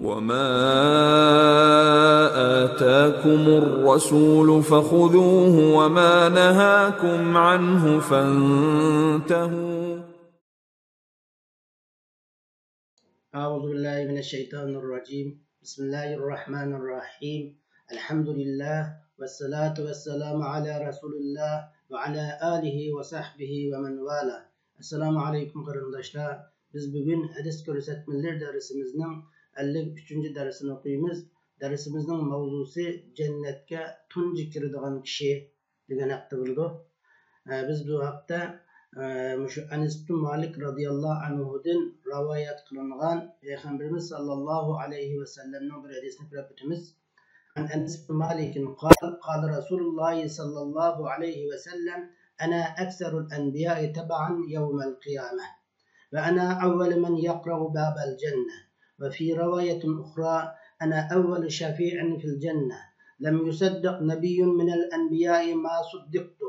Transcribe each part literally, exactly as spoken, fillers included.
وما آتاكم الرسول فخذوه وما نهاكم عنه فانتهوا. أعوذ بالله من الشيطان الرجيم. بسم الله الرحمن الرحيم. الحمد لله والصلاة والسلام على رسول الله وعلى آله وصحبه ومن والاه. ئەسسالامۇ ئەلەيكۇم قېرىنداشلار. بىز بۈگۈن ھەدىس كۆرسەتمىلىرى دەرسىمىزنىڭ ئەللىك ئۈچىنچى دەرسىنى ئوقۇيمىز. دەرسىمىزنىڭ ماۋزۇسى جەننەتكە تۇنجى كىرىدىغان كىشى دېگەن ھەقتە بولىدۇ. ئە، بىز بۇ ھەقتە، ئە، مۇشۇ ئەنەس ئىبن مالىك رازىياللاھۇ ئەنھۇدىن رىۋايەت قىلىنغان پەيغەمبىرىمىز ساللاللاھۇ ئەلەيھى ۋەسەللەمنىڭ بىر ھەدىسىنى كۆرۈپ ئۆتىمىز. عن أنس بن مالك قال، قال رسول الله صلى الله عليه وسلم: أنا أكثر الأنبياء تبعا يوم القيامة، وأنا أول من يقرع باب الجنة. وفي رواية أخرى: أنا أول شفيع في الجنة، لم يصدق نبي من الأنبياء ما صدقت،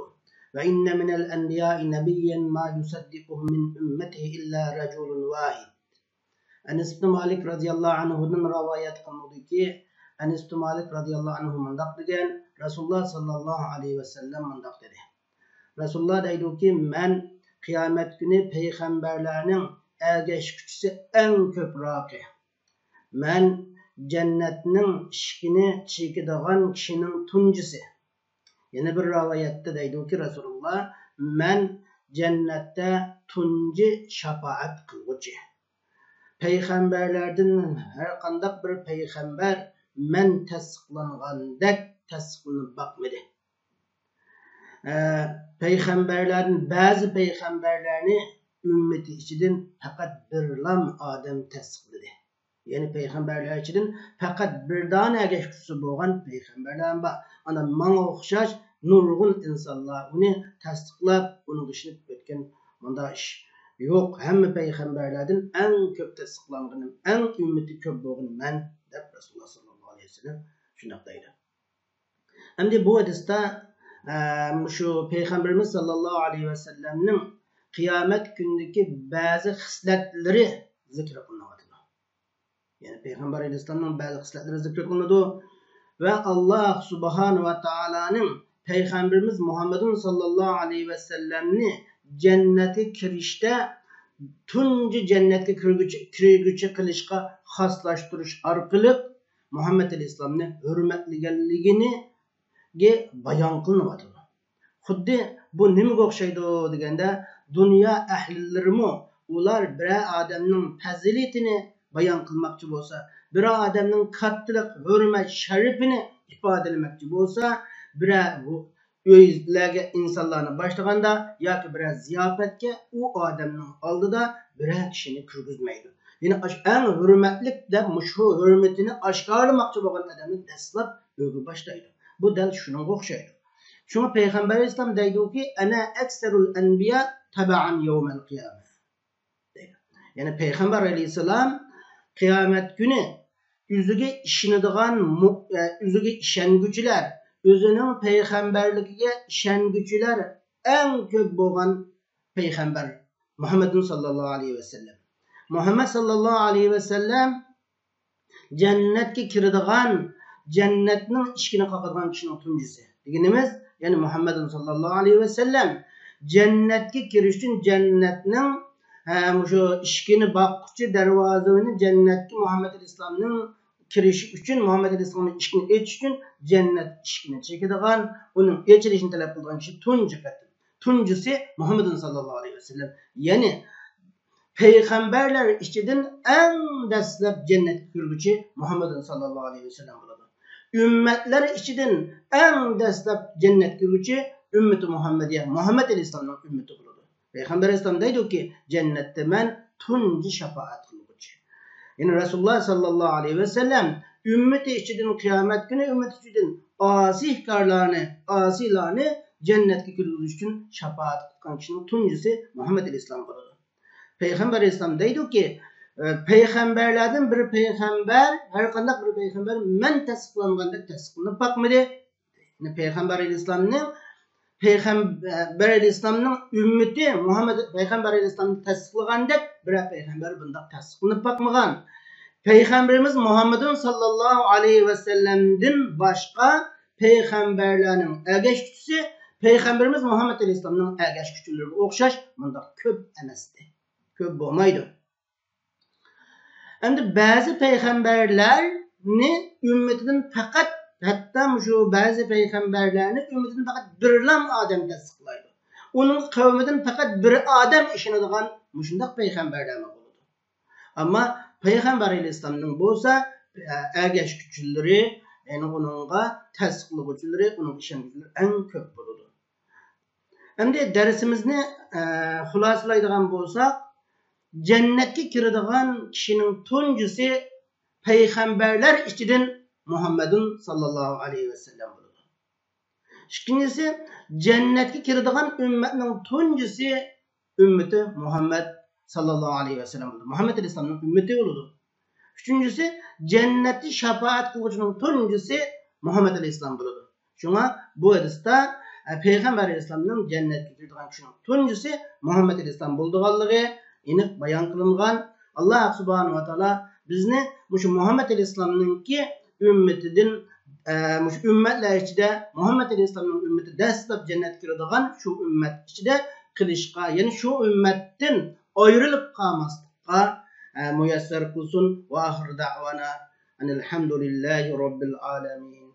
وإن من الأنبياء نبيا ما يصدقه من أمته إلا رجل واحد. ئەنەس ئىبن مالىك رازىياللاھۇ ئەنھۇدىن رىۋايەت قىلىنىدۇكى، ئەنەس ئىبن مالىك رازىياللاھۇ ئەنھۇ مۇنداق دېگەن: رەسۇلۇللا ساللاللاھۇ ئەلەيھى ۋەسەللەم مۇنداق دېدى. رەسۇلۇللا دەيدۇكى، مەن قىيامەت كۈنى پەيغەمبەرلەرنىڭ ئەگەشكۈچىسى ئەڭ كۆپراقى. مەن جەننەتنىڭ ئىشىكىنى چېكىدىغان كىشىنىڭ تۇنجىسى. يەنە بىر رىۋايەتتە دەيدۇكى رەسۇلۇللا، مەن جەننەتتە تۇنجى شاپائەت قىلغۇچى. پەيغەمبەرلەردىن ھەر قانداق بىر پەيغەمبەر مەن تەستىقلانغاندەك تەستىقلىنىپ باقمىدى. ئە، پەيغەمبەرلەردىن بەزى پەيغەمبەرلەرنى ئۈممىتى ئىچىدىن پەقەت بىرلام ئادەم تەستىقلىدى. يەنى پەيغەمبەرلەر ئىچىدىن پەقەت بىر دانە ئەگەشكۈچىسى بولغان پەيغەمبەرلەر بار. ئانا ماڭا ئوخشاش نۇرغۇن ئىنسانلار ئۇنى تەستىقلاپ، ئۇنىڭغا ئىشىنىپ ئۆتكەن مۇنداق ئىش يوق. ھەممە پەيغەمبەرلەردىن ئەڭ كۆپ تەستىقلانغىنىم، ئەڭ ئۈممىتى كۆپ بولغىنى مەن، دەپ رەسۇلۇللا ساللاللاھۇ ئەلەيھى ۋەسەللەم شۇنداق دەيدۇ. ئەمدى بۇ ھەدىستە، ئە، مۇشۇ پەيغەمبىرىمىز ساللاللاھۇ ئەلەيھى ۋەسەللەمنىڭ قىيامەت كۈنىدىكى بەزى خىسلەتلىرى زىكىر قىلىنىۋاتىدۇ. يەنى پەيغەمبەر ئەلەيھىسسالامنىڭ بەزى خىسلەتلىرى زىكىر قىلىنىدۇ ۋە ئاللاھ سۇبھانەھۇ ۋە تائالانىڭ پەيغەمبىرىمىز مۇھەممەدۇن ساللاللاھۇ ئەلەيھى ۋەسەللەمنى جەننەتكە كىرىشتە تۇنجى جەننەتكە كىرگۈچى، كىرگۈچى قىلىشقا خاسلاشتۇرۇش ئارقىلىق مۇھەممەد ئەلەيھىسسالامنى ھۆرمەتلىگەنلىكىنى بايان قىلىنىۋاتىدۇ. خۇددى بۇ نېمىگە ئوخشايدۇ دېگەندە، دۇنيا ئەھلىلىرىمۇ ئۇلار بىرەر ئادەمنىڭ پەزىلىتىنى بايان قىلماقچى بولسا، بىرەر ئادەمنىڭ كاتتىلىق، ھۆرمەت، شەرىپىنى ئىپادىلىمەكچى بولسا، بىرەر ئۆيلەرگە ئىنسانلارنى باشلىغاندا ياكى بىرەر زىياپەتكە ئۇ ئادەمنىڭ ئالدىدا بىرەر كىشىنى كىرگۈزمەيدۇ. يەنى ئاشۇ ئەڭ ھۆرمەتلىك دەپ مۇشۇ ھۆرمىتىنى ئاشكارىلىماقچى بولغان ئادەمنى دەسلەپ ئۆيگە باشلايدۇ. بۇ دەل شۇنىڭغا ئوخشايدۇ. شۇڭا پەيغەمبەر ئەلەيھىسسالام دەيدۇكى، «أنا أكثر الأنبياء تبعا يوم القيامة» دەيدۇ. يەنى پەيغەمبەر ئەلەيھىسسالام قىيامەت كۈنى ئۆزىگە ئىشىنىدىغان مۇ-، ئە، ئۆزىگە ئىشەنگۈچىلەر، ئۆزىنىڭ پەيغەمبەرلىكىگە ئىشەنگۈچىلەر ئەڭ كۆپ بولغان پەيغەمبەر مۇھەممەدۇن ساللاللاھۇ ئەلەيھى ۋەسەللەم. مۇھەممەد ساللاللاھۇ ئەلەيھى ۋەسەللەم جەننەتكە كىرىدىغان، جەننەتنىڭ ئىشىكىنى قاقىدىغان كىشىنىڭ تۇنجىسى. دېگىنىمىز، يەنى مۇھەممەدۇن ساللاللاھۇ ئەلەيھى ۋەسەللەم جەننەتكە كىرىش ئۈچۈن جەننەتنىڭ، ھە، مۇشۇ ئىشىكىنى باققۇچى، دەرۋازىنى جەننەتكە مۇھەممەد ئەلەيھىسسالامنىڭ كىرىشى ئۈچۈن، مۇھەممەد ئەلەيھىسسالامنىڭ ئىشىكىنى ئېچىش ئۈچۈن جەننەت ئىشىكىنى چېكىدىغان، ئۇنىڭ ئېچىلىشىنى تەلەپ قىلىدىغان كىشى تۇنجى قېتىم. تۇنجىسى مۇھەممەدۇن ساللاللاھۇ ئەلەيھى ۋەسەللەم. يەنى پەيغەمبەرلەر ئىچىدىن ئەڭ دەسلەپ جەننەتكە كىرگۈچى مۇھەممەدۇن ساللاللاھۇ ئەلەيھى ۋەسەللەم بولىدۇ. ئۈممەتلەر ئىچىدىن ئەڭ دەسلەپ جەننەتكە كىرگۈچى ئۈممىتى مۇھەممەدىيە، مۇھەممەد ئەلەيھىسسالامنىڭ ئۈممىتى بولىدۇ. پەيغەمبەر ئەلەيھىسسالام دەيدۇكى، «جەننەتتە مەن تۇنجى شاپائەت قىلغۇچى.» يەنى رەسۇلۇللا ساللاللاھۇ ئەلەيھى ۋەسەللەم ئۈممىتى ئىچىدىن، قىيامەت كۈنى ئۈممىتى ئىچىدىن ئاسىيكارلارنى، ئاسىيلارنى جەننەتكە كىرگۈزۈش ئۈچۈن شاپائەت قىلغان كىشىنىڭ تۇنجىسى مۇھەممەد ئەلەيھىسسالام بولىدۇ. پەيغەمبەر ئەلەيھىسسالام دەيدۇكى، ئە، پەيغەمبەرلەردىن بىر پەيغەمبەر، ھەر قانداق بىر پەيغەمبەر مەن تەستىقلانغاندەك تەستىقلىنىپ باقمىدى. پەيغەمبەر ئەلەيھىسسالامنىڭ، پەيغەمبەر ئەلەيھىسسالامنىڭ ئۈممىتى مۇھەممەد پەيغەمبەر ئەلەيھىسسالامنى تەستىقلىغاندەك بىرەر پەيغەمبەر بۇنداق تەستىقلىنىپ باقمىغان. پەيغەمبىرىمىز مۇھەممەدۇن ساللاللاھۇ ئەلەيھى ۋەسەللەمدىن باشقا پەيغەمبەرلەرنىڭ ئەگەشكۈچىسى پەيغەمبىرىمىز مۇھەممەد ئەلەيھىسسالامنىڭ ئەگەشكۈچىلىرىگە ئوخشاش مۇنداق كۆپ ئەمەستى. كۆپ بولمايدۇ. ئەمدى بەزى پەيغەمبەرلەرنى ئۈممىتىدىن پەقەت، ھەتتا مۇشۇ بەزى پەيغەمبەرلەرنى ئۈممىتىدىن پەقەت بىرلام ئادەم تەستىقلايدۇ. ئۇنىڭ قەۋمىدىن پەقەت بىر ئادەم ئىشىنىدىغان مۇشۇنداق پەيغەمبەرلەرمۇ بولىدۇ. ئەمما پەيغەمبەر ئەلەيھىسسالامنىڭ بولسا ئەگەشكۈچىلىرى، يەنى ئۇنىڭغا تەستىقلىغۇچىلىرى، ئۇنىڭغا ئىشەنگۈچىلىرى ئەڭ كۆپ بولىدۇ. ئەمدى دەرسىمىزنى ئە، خۇلاسىلايدىغان بولساق، جەننەتكە كىرىدىغان كىشىنىڭ تۇنجىسى پەيغەمبەرلەر ئىچىدىن مۇھەممەدۇن ساللاللاھۇ ئەلەيھى ۋەسەللەم بولىدۇ. ئىككىنچىسى، جەننەتكە كىرىدىغان ئۈممەتنىڭ تۇنجىسى ئۈممىتى مۇھەممەد ساللاللاھۇ ئەلەيھى ۋەسەللەم بولىدۇ. مۇھەممەد ئەلەيھىسسالامنىڭ ئۈممىتى بولىدۇ. ئۈچىنچىسى، جەننەتتە شاپائەت قىلغۇچىنىڭ تۇنجىسى مۇھەممەد ئەلەيھىسسالام بولىدۇ. شۇڭا بۇ ھەدىستە، ئە، پەيغەمبەر ئەلەيھىسسالامنىڭ جەننەتكە كىرىدىغان كىشىنىڭ تۇنجىسى مۇھەممەد ئەلەيھىسسالام بولىدىغانلىقى ئېنىق بايان قىلىنغان. ئاللا سۇبھانەھۇ ۋە تائالا بىزنى مۇشۇ مۇھەممەد ئەلەيھىسسالامنىڭكى ئۈممىتىدىن، ئە، مۇشۇ ئۈممەتلەر ئىچىدە مۇھەممەد ئەلەيھىسسالامنىڭ ئۈممىتى دەسلەپ جەننەتكە كىرىدىغان شۇ ئۈممەت ئىچىدە قىلىشقا، يەنى شۇ ئۈممەتتىن ئايرىلىپ قالماسلىققا، ئە، مۇيەسسەر قىلسۇن. ۋە ئاخىر دەئۋانا ئەنىل ھەمدۇلىللاھى رەببىل ئالەمىن.